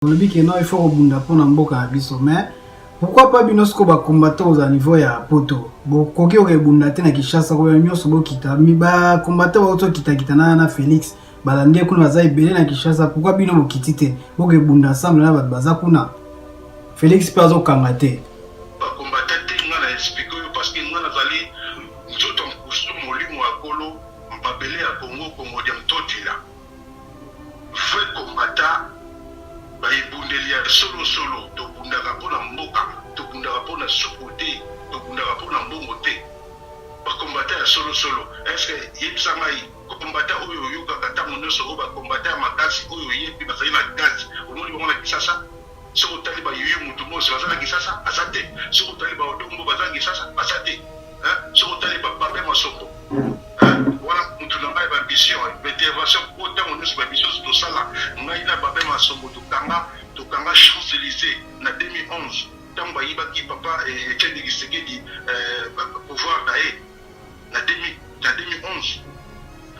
Olobi ke non il faut kobunda mpona mboka na biso, mais pourquoi pas bino sikoyo bacombattant kozala niveau ya poto, bokoki kokebunda te na Kinshasa? Koya nyonso bokita, bacombattant bauti okitakita na Félix, balandi ye kuna, baza ebele na Kinshasa. Pourquoi bino bokiti te, bokebunda ensemble na bato baza kuna? Félix mpe azokanga te. Bacombattant te, nga na expliquer oyo parce que nga nazali nzoto nkusu, molimo ya kolo mabele ya Congo, Kongo dia Ntotila, vrai combattant. Baebundeli ya solosolo, tobundaka mpo na mboka, tobundaka mpo na supu te, tobundaka mpo na mbongo te. Bacombattant ya solosolo, est-ce yebisa ngai combattant oyo oyokaka ntango nyonso, oyo bacombattant ya makasi oyo oyebi bazali na gaz, omoni bango na Kisasa? Soki otali bayuyu mutu mosi baza na Kisasa, aza te. Soki otali baodombo baza na Kisasa, baza te. Soki otali bapape Masombo wana, mutu na ngai, bamission, intervention, po ntango nyonso bamission tosala, ngai na Babe Masombo, tokanga Champs Élysées na 2011, ntango bayibaki papa Etienne Tshisekedi pouvoir na ye na 2011.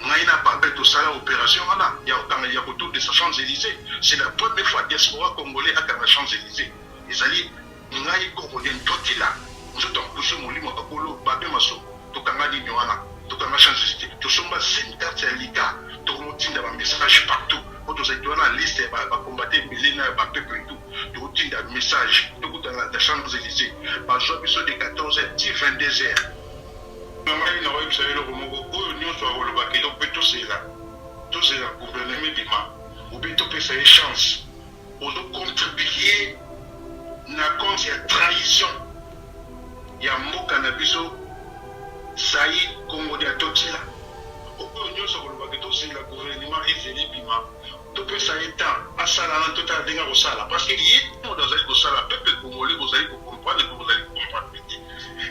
Ngai na Babe tosala opération wana ya kokanga, ya kotondisa Champs Élysées. C'est la première fois diaspora congolais akanga Champs Élysées, ezali ngai Congolien Ntotila, nzoto nkusu, molimo akolo Babe Masombo. Tokanga nini wana? Tokanga Champs Élysées, tosomba sim carte ya lika, tokomotinda bamessage partout po tozali toza na liste ya bacombattant ebele na bapeuple et tout. Tokotinda message, tokutana na Champs Élysées. Bazwa biso de 14 heures ti 22 heures. Ngai nakoyebisa eloko moko: oyo nyonso akolobaka eloko mpe tozela gouvernement ebima obe topesa ye chance, ozocontribuer na compte ya trahison ya mboka na biso Zaïre, Congo dia Totila. Oyo nyonso akolobaka tozela gouvernement ezela ebima, topesa ye temps asala na totala ndenge akosala, parce que ye moto azali kosala, peuple congolais bozali kocomprendre mpe bozali kocomprendre te.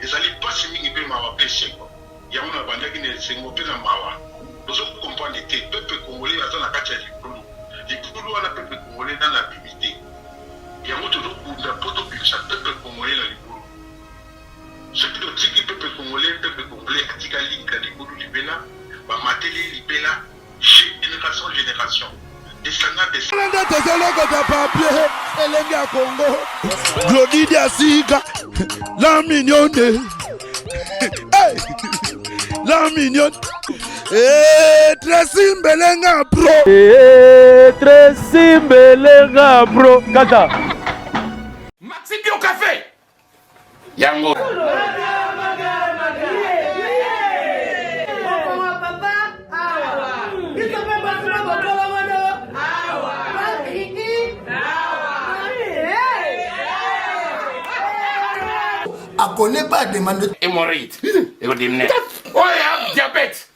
Ezali mpasi mingi mpe mawa mpe esengo. Yango na bandaki na esengo mpe na mawa. Bozocomprendre te. Peuple congolais aza na kati ya libulu, libulu wana peuple congolais nana abimi te. Yango tozobunda mpo tobimisa peuple congolais na libulu. Soki totiki peuple congolais, peuple congolais atikali na libulu libela, bamateli libela, génération génération, descendant de Nde tozolokota papier elenge ya Kongo, Glodi Diasika, la mignonne. Hey! La mignonne. Eh, Tracy Mbelenga pro. Eh, Tracy Mbelenga bro kaka. Maxi Bio Café yango. Papa awa, biso mpe basi na bokolo awa bakriki awa. Akone pas demande. Hémorroïde ekodimine, oyo ya diabète.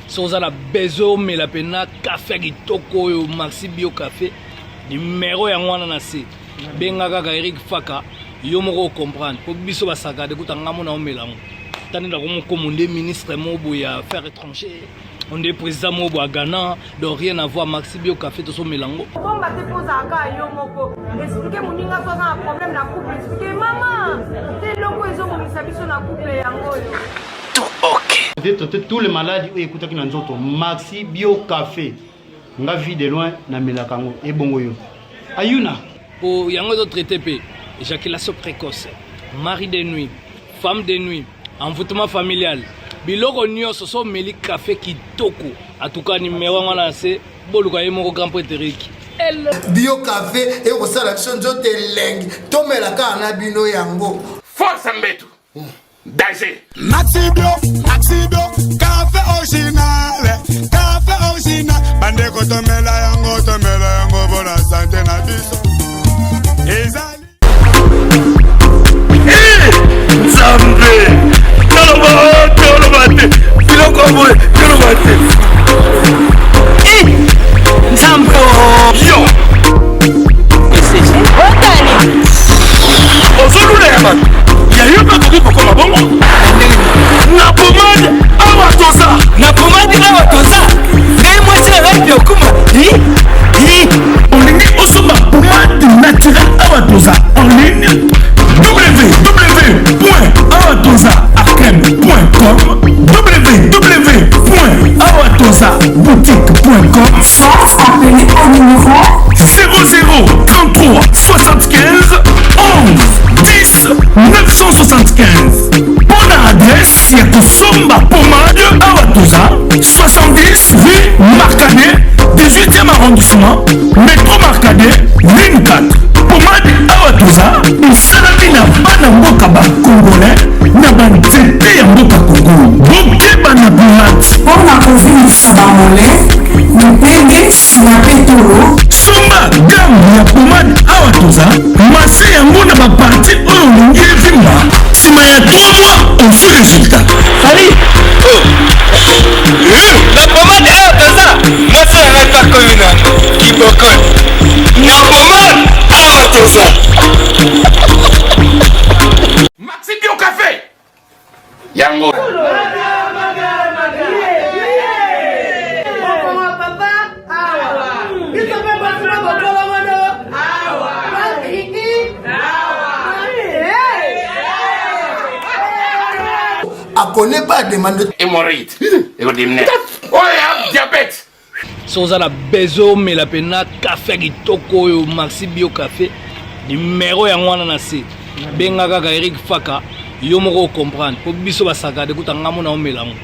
Soki oza na besoin omela mpena kafe ya kitoko oyo, Maxi Bio Café, numero yango wana na se. Benga kaka Eric Faka, yo moko ocomprendre, mpo biso basakade kuta nga mona omela yango. Tani nakomokoma nde ministre moko boye ya affaires étranger, onde président moko boye ya Ghana, donc rien à voir. Maxi Bio Café, tosomela yango. Bomba te mpo ozalaka yo moko. Expliquer moninga so aza na problème na couple, expliquer mama te eloko ezobongisa biso na couple yango oyo. Traiter tous les maladies oyo ekutaki na nzoto. Maxi Bio Café, nga vie de loin namelaka yango. Ebongo yo, ayuna? Po yango ezotraite mpe éjaculation précoce, mari de nuit, femme de nuit, envoûtement familial, biloko nyonso. So omeli kafe kitoko. Atuka nimero yango wana na se, boluka ye moko grand prêtre Eric. Bio Café ekosala biso nzoto elengi, tomela kaka na bino yango. Force mbetu danger. Maxi Bio, Maxi Bio, café original, café original. Bandeko, tomela yango, tomela yango mpona santé na biso. Ezali Nzambe, toloba, toloba te, biloko boye toloba te. Nzambe yo. Otani. Ozolula ya bato ya yo mpe akoki kokoma bongo na pomade. Awa toza na pomade, awa toza. Ngai mwasi na ngai okuma. Olingi osomba. 03 75 11 10 975 mpo na adresse ya kosomba pomade awa toza 70 rue Marcadet 18e arrondissement metro Marcadet ligne 4 pomade awa toza esalami na bana mboka ba congolais na banzete ya mboka Congo bokeba na pirate mpo na kovimbisa bamole mipende nsima mpe tolo. Somba gamme ya pomade awa toza masse yango na ba partie oyo olingi evimba sima ya 3 mois ozwi resultat. Salut! Oh. Eh, na pomade awa toza mwasi na ngai mpe akomi na kibokol na pomade awa toza. Maxi Bio Cafe yango. Akone pas demande. Hémorroïde. Ekodimne. Oyo diabète. Soki oza na besoin omela mpena kafe ya kitoko oyo maxi bio cafe numero yango wana na se benga kaka eric faka yo moko ocomprendre mpo biso basakade kuta nga mona omela yango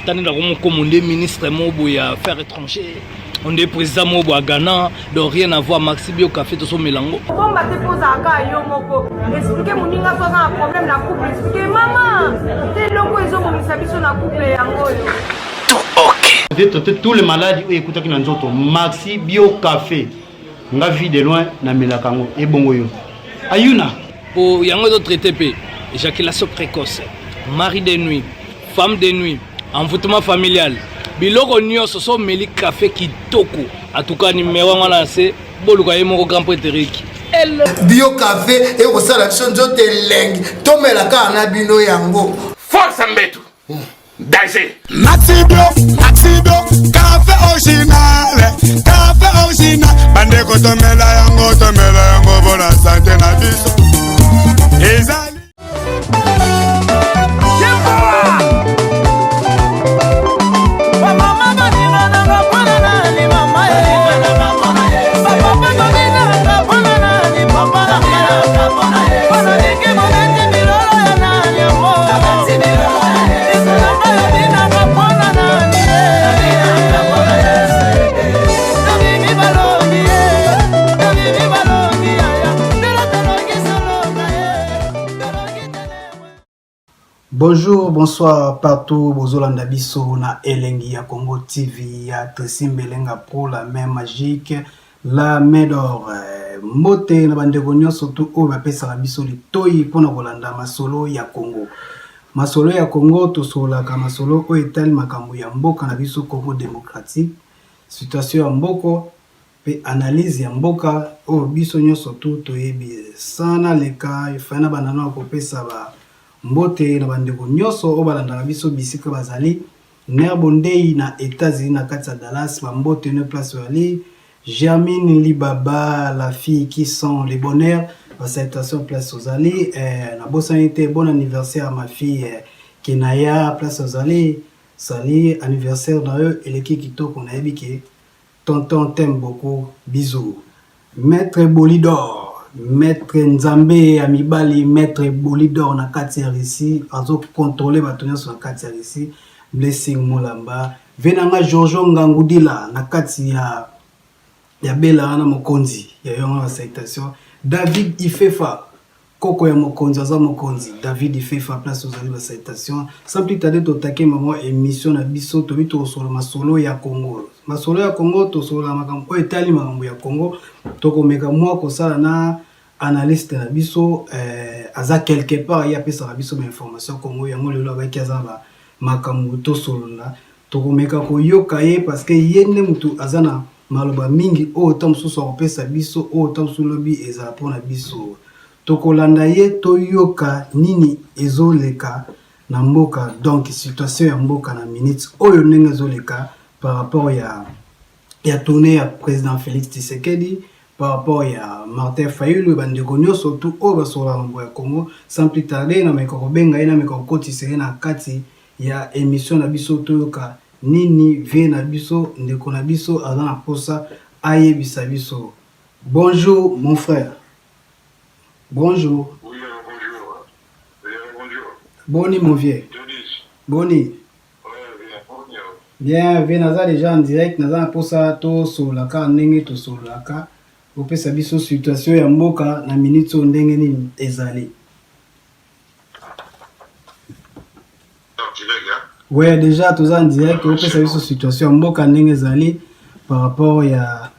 tani nakomokoma nde ministre moko boye ya affaire étranger onde président moko boye ya ghana donc rien à voir maxi bio café tosomela yango Bomba te mpo ozalaka yo moko explike moninga so aza na problème na couple explike mama te eloko ezobongisa biso na couple yango oyo J'ai traité tous les maladies oyo ekutaki na nzoto maxi bio café nga vie de loin namelaka yango ebongo yo ayuna po yango ezo traité mpe éjaculation précoce mari de nuit femme de nuit envoûtement familial biloko nyonso so omeli café kitoko atuka nimero yango wana se boluka ye moko grand prêtre Eric bio café ekosala biso nzoto elengi tomela kaka na bino yango force mbetu danger Maxi Bio, Maxi Bio, café original, café original. Bandeko tomela yango, tomela yango bona sante na biso. Ezali Bonjour, bonsoir partout bozolanda biso na elengi ya Congo TV ya Tracy Mbelenga pro la main magique la main d'or. Eh, mbote na bandeko nyonso tu oyo bapesaka biso litoyi mpona kolanda masolo ya Congo. Masolo ya Congo tosololaka masolo oyo etali makambo ya mboka na biso Congo démocratique, situation ya mboko pe analyse ya mboka oyo biso nionso tout toyebi. Sans naleka, il fallait nabanda nanu kopesa ba mbote na ba ndeko nionso oyo balandaka biso bisika bazali. Nerbo Ndeyi na Etats-Unis na kati ya Dallas, ba mbote no place ozali. Germine Libaba, la fille qui sent le bonheur, ba salutations place ozali. Eh, nabosani te bon anniversaire à ma fille eh, Kenaya place ozali. Salut, anniversaire na yo eleki kitoko nayebi ke Tonton t'aime beaucoup bisous. Maitre Bolidor, maitre Nzambe ya mibali, maitre Bolidor na kati ya Russie, azo contrôler bato nyonso na kati ya Russie. Blessing Mulamba, vie na nga Giorgio Ngangudila na kati ya ya Bela wana mokonzi ya yongo na salutation. David Ifefa Koko ya mokonzi aza mokonzi David Ifefa place ozali ba salutation sans plus tarder totake mama emission na biso tobi tokosolola masolo ya Congo masolo ya Congo tosolola makambo oyo etali makambo ya Congo tokomeka mwa kosala na analyste na biso eh, aza quelque part ye apesaka biso ba information Congo yango lelo abaki aza na ba makambo tosolola tokomeka koyoka ye parce que ye nde mutu aza na maloba mingi oyo ntango mosusu akopesa biso oyo ntango mosusu lobi ezala mpo na biso. Tokolanda ye toyoka nini ezoleka na mboka donc situation ya mboka na minutes oyo ndenge ezoleka par rapport ya ya tournee ya president Felix Tshisekedi par rapport ya Martin Fayulu bandeko nyonso tu oyo basololaka mambo ya Congo. Sans plus tarder nameka kobenga ye nameka kokotisa ye na kati ya emission na biso toyoka nini vie na biso ndeko na biso aza na posa ayebisa biso. Bonjour mon frère. Bonjour. Oui, bonjour. Oui, bonjour. Boni mon vieux. Boni. Bien, vieux naza déjà en direct, naza na posa tosololaka ndenge tosololaka. Opesa biso situation ya mboka na minute oyo ndenge nini ezali. Ouais, déjà toza en direct, opesa biso situation ya mboka ndenge ezali par rapport ya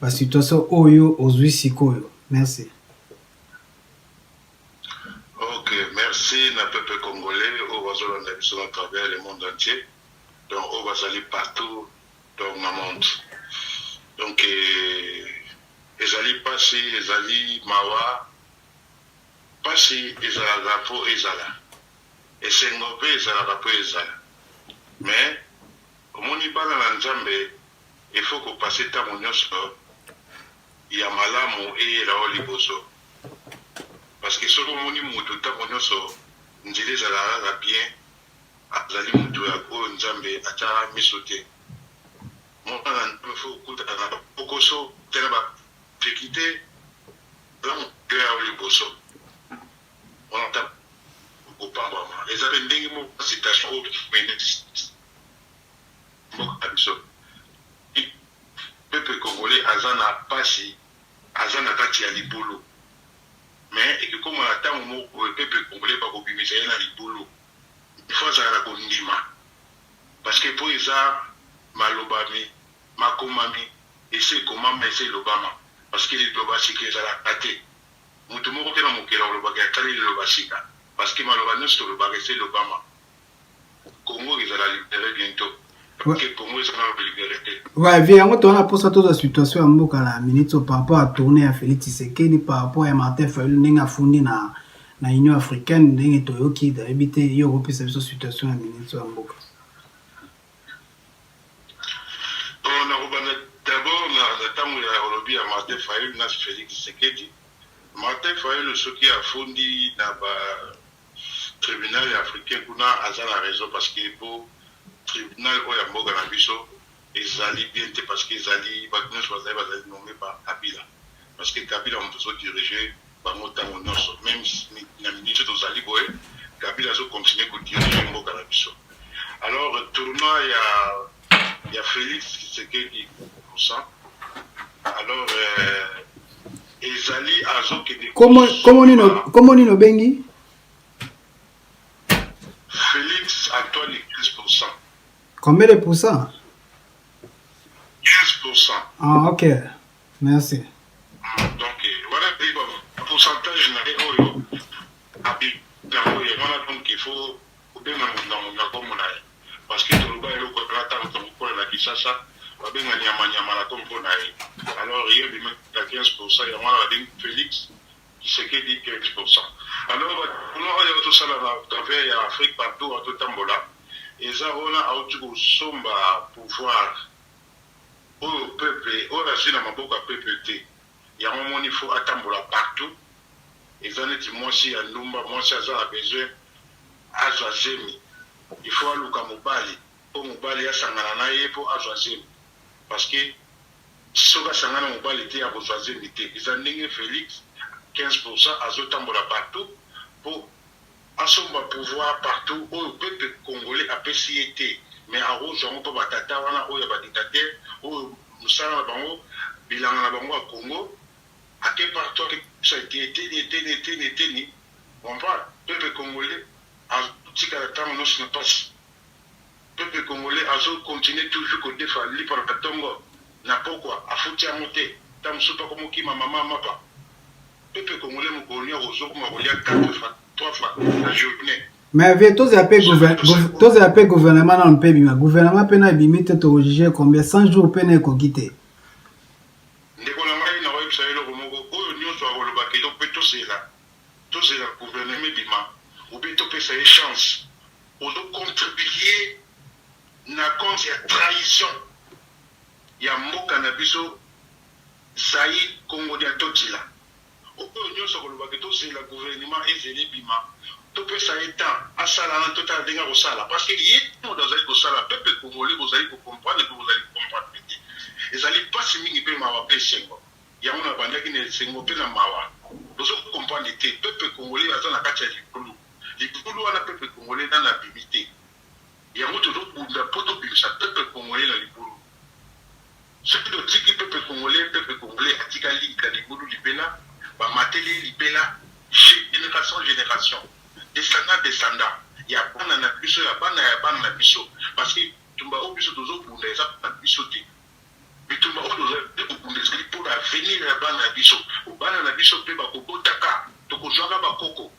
ba situation oyo ozwi sikoyo. Merci. Ok, merci na peuple congolais oyo bazolanda biso na travers le monde entier. Donc oyo bazali partout donc na monde. Donc eh, ezali pasi, ezali mawa. Pasi ezalaka po ezala, esengo pe ezalaka po ezala. Mais omoni bana na Nzambe il faut ko passer tango nionso ya malamu eyela yo liboso. Parce que soki omoni mutu tango nionso nzela ezalaka kaka bien azali mutu ya oyo Nzambe atia miso te. Mwana na Nzambe faut okutana na ba kokoso, okutana na ba difficultes, malamu eya yo liboso wana ata okopambwama. Eza pe ndenge moko citation oyo mboka na biso. Peuple congolais aza na pasi, aza na kati ya libulu mais ekekoma na tango moko boye peuple congolais bakobimisa ye na libulu. Il faut azala na kondima parce que po eza malobami, makomami, esi ekomama, esi elobama parce que liloba sika ezalaka te. Mutu moko te na mokili akoloba ke asali liloba sika parce que maloba nionso tolobaka esi elobama. Congo ezala libere bientot parce que Congo eza nanu libere te. Ouais, vieux, yango toza na posa tozwa situation ya mboka na minute oyo par rapport ya tournée ya Félix Tshisekedi, par rapport ya Martin Fayulu ndenge afundi na na Union africaine ndenge toyoki, nayebi te yo okopesa biso situation ya minute oyo ya mboka. Bon, nakobanda d'abord na na tango ya olobi ya Martin Fayulu na Felix Tshisekedi. Martin Fayulu soki afundi na ba tribunal ya africain kuna aza na raison parce que po tribunal oyo ya mboka na biso ezali bien te parce que ezali bato nyonso bazali bazali nomme par Kabila parce que Kabila moto azo diriger bango tango nyonso meme na minute tozali boye Kabila azo continuer ko diriger mboka na biso alors tournoi ya ya Felix Tshisekedi pourcent alors euh, ezali azokende Kombo nini obengi? Felix Antoine 15%. Combien de pourcents? 15%. Ah, ok. Merci. Donc, voilà, pourcentage na ye oyo abi yango ye wana donc il faut kobenga moto na moto na kombo na ye parce que toloba eloko wana ntango tokokola na Kinshasa babenga nyama nyama na kombo na ye alors ye abimaka 15 pourcent yango wana babengi Felix Tshisekedi 15 pourcent alors ba oyo tosala na travers ya Afrique partout atotambola eza wana auti kosomba pouvoir oyo peuple oyo azwi na maboko ya peuple te yango omoni faut atambola partout eza neti mwasi ya ndumba mwasi aza na besoin azwa zemi il faut aluka mobali po mobali asangana na ye po azwa zemi parce que soki asangana mobali te akozwa zemi te eza ndenge Felix 15% azotambola partout po asomba pouvoir partout oyo peuple congolais apesi ye te mais akozwa yango mpo ba tata wana oyo ya ba dictateur oyo mosala na bango bilanga na bango ya Congo ake partout ake eteni eteni eteni eteni comprendre peuple congolais azotikala ntango nyonso na pasi peuple congolais azo continuer toujours kodefa lipa na tongo na pokwa afuti yango te ntango mosusu mpe akomokima mama mapa peuple congolais mokolo nini akozokoma kolia 4 fois 3 fois na journée. Mais vieux tozela pe tozela pe gouvernement nanu pe ebima gouvernement pe na ebimi te toko juger combien 100 jours pe na ekoki te. Ndeko na ngai nakoyebisa yo eloko moko oyo nionso akoloba ke to pe tozela tozela gouvernement ebima ou bien topesa ye chance ozo contribuer na compte ya trahison ya mboka na biso Zaïre Kongo dia Ntotila. Oyo nionso akoloba ke tozela gouvernement ezela ebima topesa ye temps asala nanu totala ndenge akosala parce que ye moto azali kosala peuple congolais bozali ko comprendre pe bozali ko comprendre te ezali pasi mingi pe mawa pe esengo. Yango na bandaki na esengo pe na mawa. Bozo comprendre te. Peuple congolais aza na kati ya libulu. Libulu wana peuple congolais nanu abimi te. Yango tozo bunda po tobimisa peuple congolais na libulu. Soki totiki peuple congolais, peuple congolais atikali na libulu libela, ba mateli ye libela, generation generation, descendant descendant ya bana na biso, ya bana ya bana na biso. Parce que bitumba oyo biso tozo bunda eza pona biso te. Bitumba oyo tozali kobunda ezali pona avenir ya bana na biso. Bana na biso pe bakobotaka, tokozuaka ba koko.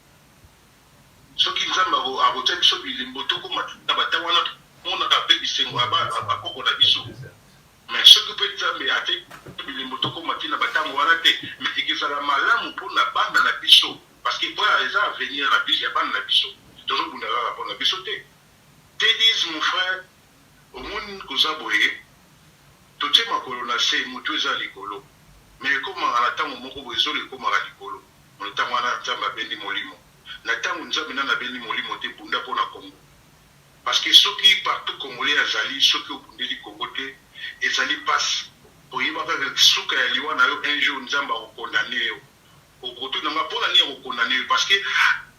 Soki Nzambe akotia biso bilembo tokoma na ba tango wana tomonaka pe bisengo ya ba koko na biso. Mais soki pe Nzambe atie bilembo tokoma ti na ba tango wana te, mais ekezala malamu pona bana na biso parce que oyo eza avenir na biso ya bana na biso. Tozobunda kaka pona biso te. Teddy's mon frère omoni koza boye totie makolo na se mutu eza likolo mais ekomaka na tango moko boye zolo ekomaka likolo na tango wana nzambe abendi molimo na tango nzambe nanu abendi molimo te bunda pona congo parce que soki partout congolais azali soki obundeli congo te ezali pasi oyeba kaka suka ya liwa na yo un jour nzambe ako condamne yo Okotuna nga pona nini ako condamne yo parce que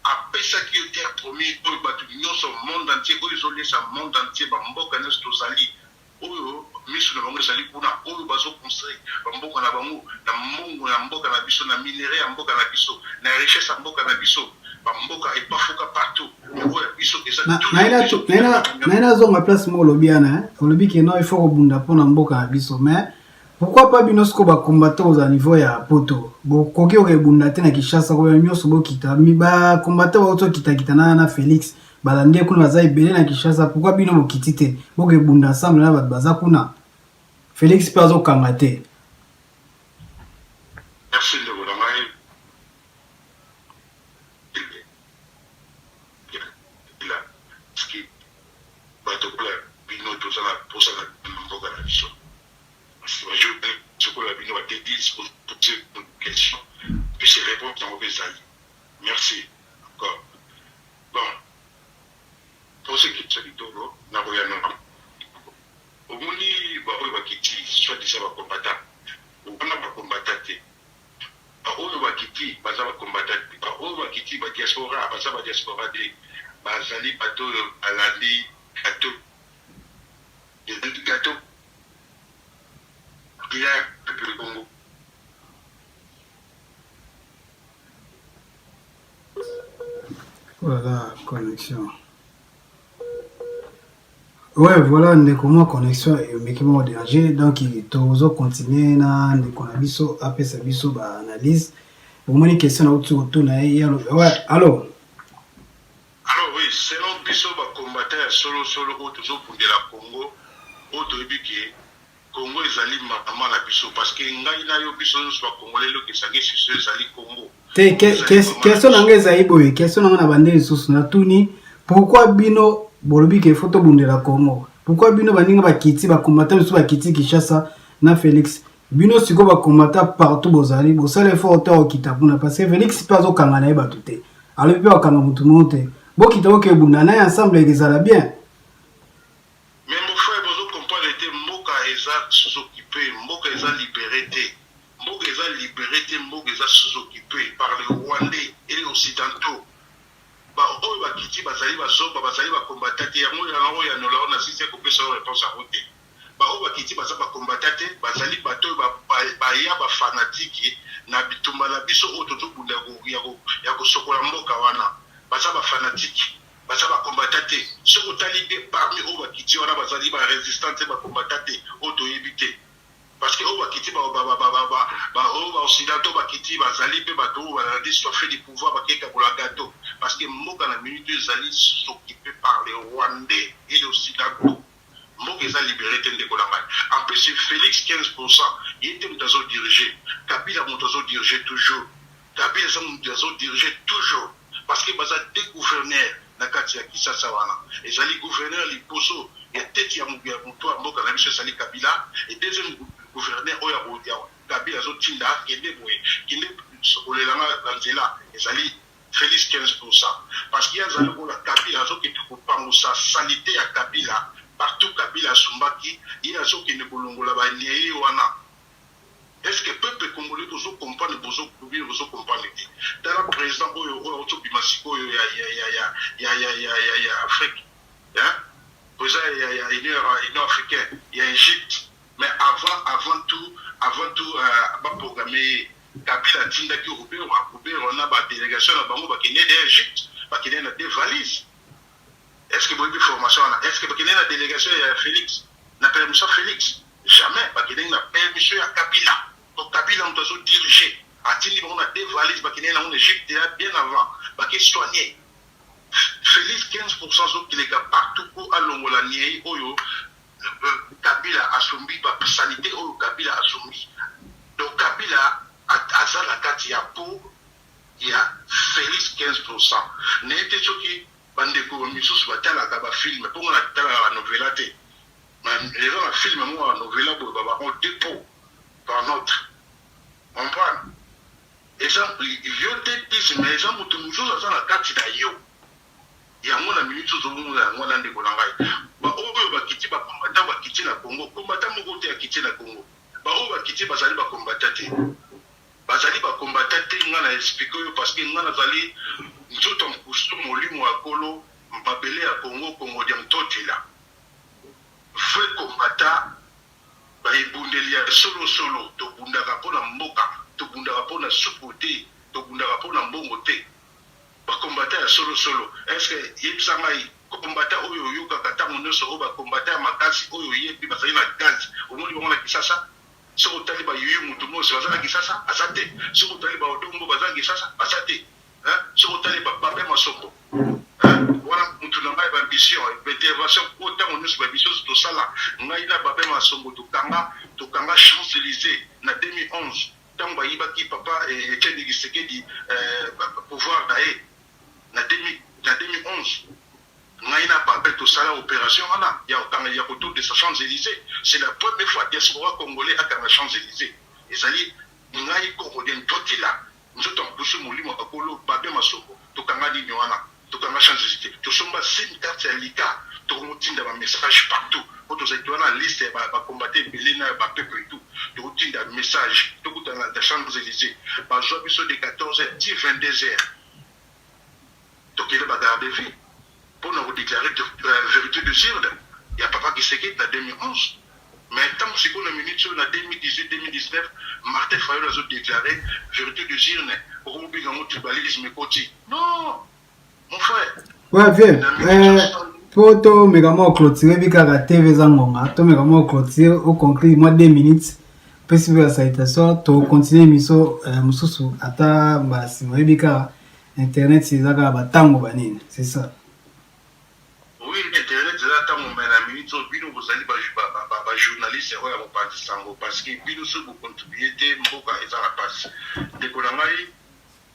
apesaki yo terre promise oyo batu nionso monde entier oyo ezo liesa monde entier ba mboka nionso tozali oyo misu na bango ezali kuna oyo bazo construire ba mboka na bango na mbongo ya mboka na biso na minerais ya mboka na biso na richesse ya mboka na biso ba mboka epafuka partout mais oyo ya biso eza Naye nazonga place moko olobi wana olobi ke non il faut kobunda mpona mboka na biso mais Pourquoi pas bino sikoyo ba combattants kozala niveau ya poto bokoki kokebunda te na Kinshasa koya nyonso bokita ba combattants bauti okitakita na, na Felix balandi ye kuna baza ebele na Kinshasa pourquoi bino bokiti te bokebunda ensemble na bato baza kuna Felix mpe azokanga te. Merci ndeko na ngai. Bato lokola bino toza na posa na mboka na biso. Ba journaliste lokola bino ba Teddy's bo pose question puis reponse yango pe ezali. Merci encore. Bon pose question kitoko nakoyanola omoni ba oyo bakiti soit disant ba combattant wana ba combattant te ba oyo bakiti baza ba combattant te ba oyo bakiti ba diaspora baza ba diaspora te bazali bato oyo balandi gateau ezali gateau Bilan ya peuple Congo. Voilà, connexion. Ouais, voilà, ndeko mwa connexion emeki mwa danger. Donc, tozo continuer na ndeko na biso apesa biso ba analyse. Bomoni question na uti kotuna ye. Ouais, allo. Alors oui, selon biso ba combattants ya solo solo oyo tozo bundela Congo, oyo toyebi ke Congo ezali maman na biso parce que ngai na yo biso nionso ba congolais eloko esangisi biso ezali Congo. Te question na ngai ezali boye, question na ngai na bande lisusu natuni pourquoi bino bolobi ke faut tobundela Congo? Pourquoi bino baninga bakiti ba combattants misusu bakiti Kinshasa na Felix? Bino sikoyo ba combattants partout bozali bosala effort te okita kuna parce que Felix mpe azokanga na ye bato te. Alobi mpe bakanga motu moko te. Bokita boke bunda na ye ensemble ekezala bien. Mais mon frère bozo comprendre te mboka eza sous occupe mboka eza libere te mboka eza libere te mboka eza sous occupe par les rwandais et les occidentaux ba oyo bakiti bazali ba zoba bazali ba combattant te yango yango oyanola yo na sisi kopesa yo reponse yango te ba oyo bakiti baza ba combattant te bazali bato oyo baya ba fanatiki na bitumba na biso oyo tozobunda ya kosokola mboka wana baza ba fanatiki Baza ba combattant te soki otali bien parmi oyo bakiti wana bazali ba resistant te ba combattant te oyo toyebi te parce que oyo bakiti ba ba ba ba ba ba oyo ba occidentaux bakiti bazali pe bato oyo bazali soife du pouvoir bakei kabola gateau parce que mboka na minute oyo ezali s'occuper par les rwandais et les occidentaux mboka eza libere te ndeko na ngai en plus Felix 15% ye te moto azo diriger Kabila moto azo diriger toujours Kabila eza moto azo diriger toujours Parce que baza deux gouverneurs na kati ya Kisasa wana. Ezali gouverneur liboso ya tete ya mutu ya mboka na biso ezali Kabila et deuxième gouverneur oyo ya Kabila azo tinda kende boye kende sokolela nga na nzela ezali Felix 15% parce que ye azali lokola Kabila azo kende kopangusa salite ya Kabila partout Kabila asumbaki ye azo kende kolongola ba nyei wana. Est ce que peuple congolais bozo comprendre bozo bino bozo comprendre te? Tala president oyo oyo auti obima sikoyo ya ya ya ya ya ya ya ya ya Afrique hein president ya ya union union africaine ya Egypte mais avant avant tout avant tout euh, ba programmer ye Kabila atindaki Ruberwa Ruberwa na ba delegation na bango bakende de Egypte bakende na deux valises. Est ce que boyebi formation wana? Est ce que bakendeki na delegation ya Felix? Na permission ya Felix? Jamais bakendeki na permission ya Kabila. Donc Kabila moto azo diriger. Atindi bango na deux valises bakendeki nango na Egypte ya bien avant. Bake soigner. Felix 15% azo kileka partout po alongola nieyi oyo Kabila asombi ba salite oyo Kabila asombi. Donc Kabila aza na kati ya peau ya Felix 15%. Nayebi te soki Ba ndeko misusu ba talaka ba film po nga na talaka ba novela te mais eza na film moko ya novela boye ba bango deux peaux par notre comprendre eza yo te disi mais eza moto mosusu aza na kati na yo yango na minute ozomona yango wana ndeko na ngai baoyo bakiti bakombata bakiti na Congo kombata moko te akiti na Congo baoyo bakiti bazali bakombata te Bazali ba combattant te nga na explique yo parce que nga nazali nzoto ya nkusu molimo ya kolo mabele ya Congo Kongo dia Ntotila vrai combattant ba ebundeli ya solo solo tobundaka pona mboka tobundaka pona supu te tobundaka pona mbongo te ba combattant ya solo solo est ce que yebisa ngai combattant oyo oyokaka tango nionso oyo ba combattant ya makasi oyo oyebi bazali na gaz omoni bango na Kisasa Soki otali ba youyou mutu mosi baza na kisasa aza te soki otali ba odon mbo baza na kisasa baza te hein soki otali ba babin masombo hein wana mutu na ngai ba mission ba intervention po tango nionso ba mission tosala ngai na babin masombo tokanga tokanga champs Elysees na 2011 tango bayibaki papa Etienne Tshisekedi pouvoir na ye na 2011 Ngai na Babin tosala operation wana ya kokanga ya kotondisa Champs Elysees. C'est la première fois diaspora congolais akanga Champs Elysees. Ezali ngai Congolais Ntotila, nzoto ya nkusu molimo ya kolo Babin Masombo tokanga nini wana? Tokanga Champs Elysees te. Tosomba sim carte ya Lika tokomotinda ba message partout po tozali toza na liste ya ba combattants ebele na ba peuple tout. Tokotinda message tokutana na Champs Elysees. Bazwa biso de 14 heures ti 22 heures. Tokende ba garde vue pona ko declare verite des urnes ya papa Kisekedi na 2011 mais tango sikoyo na minutes oyo na 2018 2019 Martin Fayulu azo declare verite des urnes okomi obenga yango tribalisme ekoti non mon frère. Ouais vieux, euh, po tomeka mwa clôturer bi kaka TV eza ngonga, tomeka mwa clôturer o conclure mwa 2 minutes pesi mpe ba salutation to continuer émission euh, mosusu ata mbala nsima oyebi kaka Internet eza kaka ba tango ba nini c'est ça. Oui internet eza tango mais na minute oyo bino bozali ba ba journaliste oyo ya mopanzi sango parce que bino soki bo contribuer te mboka eza na pasi ndeko na ngai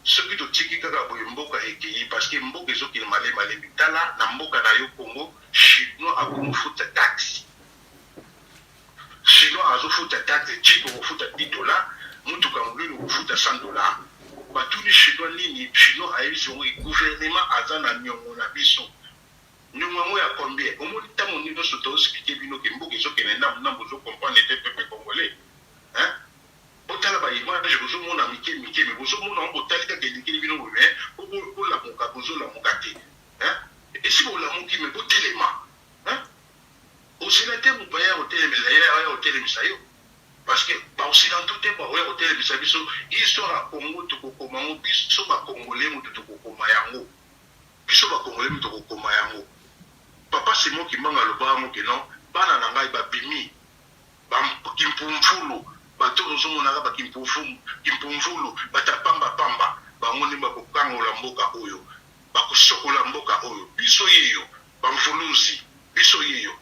soki totiki kaka boye mboka ekeyi parce que mboka ezokende malemi malemi tala na mboka na yo Congo chinois akomi futa taxe Chinois azo futa taxe jeep okofuta 10 dollars mutuka ya munene okofuta 100 dollars batuni chinois nini chinois ayebisi bango ke gouvernement aza na niongo na biso niongo yango ya combien omoni tango nionso to explique bino ke mboka ezo kende ndambu ndambu bozo comprendre te peuple congolais hein botala ba image bozo mona mike mike mais bozo mona yango botali kaka elekeli bino boye mais bolamuka bozo lamuka te hein esi bolamuki mais botelema hein Ozela te mopaya aya kotelemela ye aya kotelemisa yo parce que ba occidentaux te bakoya kotelemisa biso histoire ya Congo tokokoma yango biso ba congolais moto tokokoma yango biso ba congolais moto tokokoma yango papa Simon Kimbangu aloba yango que non bana na ngai babimi ba kimpumvulu bato oyo ozomonaka ba kimpumvulu bato ya pamba pamba bango nde bakokangola mboka oyo bakosokola mboka oyo biso yeyo Ba mvuluzi biso yeyo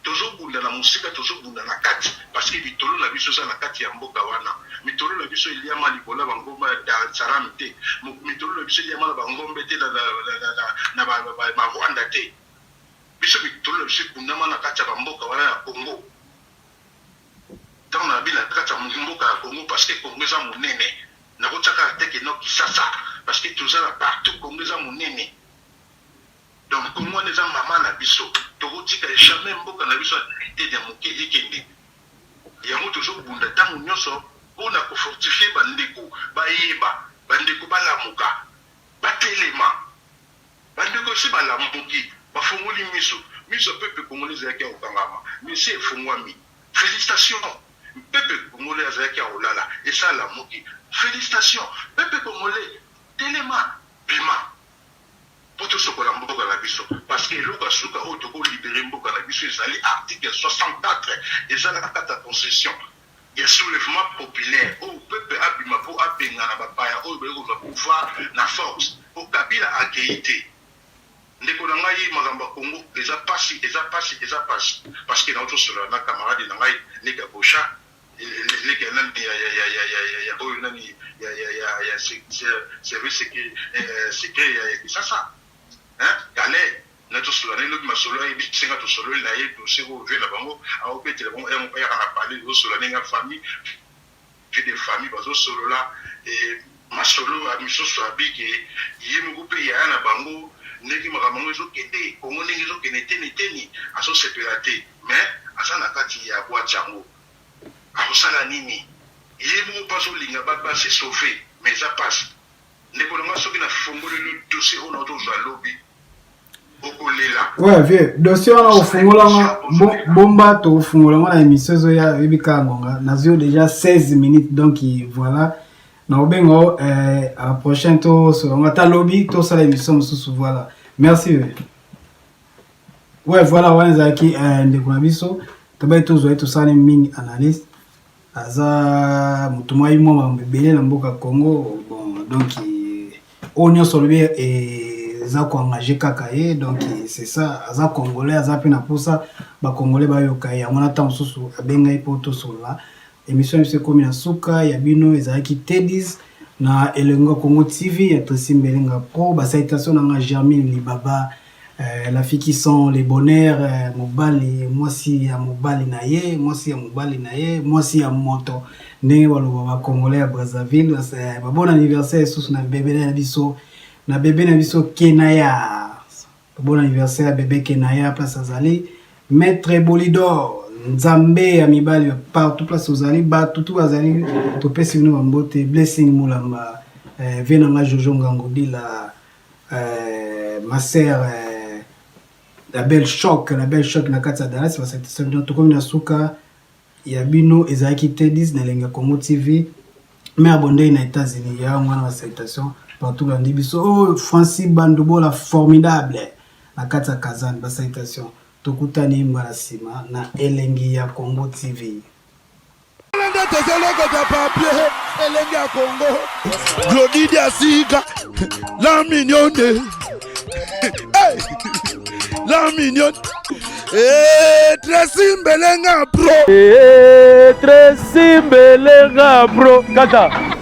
tozo bunda na musika tozo bunda na kati parce que mitolo na biso eza na kati ya mboka wana mitolo na biso eliama likolo ya ba ngomba ya Dar es Salaam te mitolo na biso eliama na ba ngombe te na ba Rwanda te biso mitolo na biso ekundama na kati ya ba mboka wana ya Congo tango na bi na kati ya mboka ya Congo parce que Congo eza munene nakotia kaka te que non Kisasa parce que toza na partout Congo eza munene. Donc Congo wana eza maman na biso toko tika jamais mboka na biso ata eteni ya moke ekende yango tozo bunda tango nionso. Mpo na ko fortifier ba ndeko bayeba, ba ndeko balamuka, batelema. Ba ndeko esi balamuki, bafongoli miso. Miso ya peuple congolais ezalaki ya kokangama, mais esi efongwami. Felicitations! Peuple congolais azalaki ya kolala, esi alamuki. Felicitations! Peuple congolais telema, bima mpo tosokola mboka na biso parce que eloko ya suka oyo toko liberer mboka na biso ezali article 64 eza na kati ya constitution. ya soulevement populaire oyo peuple abima po abengana ba paya oyo baye kozwa pouvoir na force po kabila akeyi te ndeko na ngai makambo ya congo eza pasi eza pasi eza pasi parce que nauti osolola na camarade na ngai leki ya bosha leki ya nani ya ya ya ya ya ya oyo nani ya ya ya ya service secret ya kisasa hein kale Na tosolola naye lobi masolo ayebisi nga tosololi naye dossier oyo vie na bango aobetela bango heure moko ayaka na palais tozosolola ndenge ya famille vie de famille bazosolola et masolo misusu abike ye moko pe yaya na bango ndenge makambo yango ezokende Congo ndenge ezokende teni teni azosepela te mais aza na kati ya boite yango akosala nini ye moko pe azolinga ba se sauver mais eza pasi Ndeko na nga soki na fongoleli yo dossier oyo nauti kozwa lobi okolela. Ouais vieux, dossier wana ofungola nga bomba tokofungola ngo na émission ezoya oyebi kaka ngonga nazwi yo déjà 16 minutes donc voilà nakobenga yo euh, à la prochaine tosolola ngo ata lobi tosala émission mosusu voilà merci vieux. Ouais voilà wana ezalaki euh, ndeko na biso tobai tozwa ye tosali mingi analyse aza moto mwa ye mwa makambo ebele na mboka Congo bon donc oyo nyonso olobi eza ko engage kaka ye donc c'est ça aza congolais aza mpe na mposa ba congolais bayoka ye yango na ntango mosusu abengai mpo tosolola émission ya biso ekomi na suka ya bino ezalaki Teddy's na Elengo Congo TV ya Tracy Mbelenga Pro ba salutation na nga Germine Libaba Euh, la fille qui sent le bonheur euh, mobali mwasi ya mobali na ye mwasi ya mobali na ye mwasi ya moto ndenge baloba ba congolais ya Brazzaville euh, ba bon anniversaire lisusu na bebe na biso na bebe na biso Kenaya bon anniversaire ya bebe Kenaya place azali maître Bolidor nzambe ya mibali partout place ozali bato tu bazali topesi bino bambote blessing mulamba euh, vie na nga Jojo Ngangodila Euh, ma sœur euh, la belle choc la belle choc na kati ya Dallas basakisa bino tokomi na suka ya bino ezalaki Teddy's na elengi ya Congo TV mère Bondei na États-Unis ya yango wana ba salutation partout bandi biso oh Francis Bandubola formidable na kati ya Kazan ba salutation tokutani mbala nsima na elengi ya Congo TV nde tozolokota papier elenge ya Congo Glody Diasika la mignonne hey! la mignonne hey, Tracy Mbelenga pro hey, Tracy Mbelenga pro kata.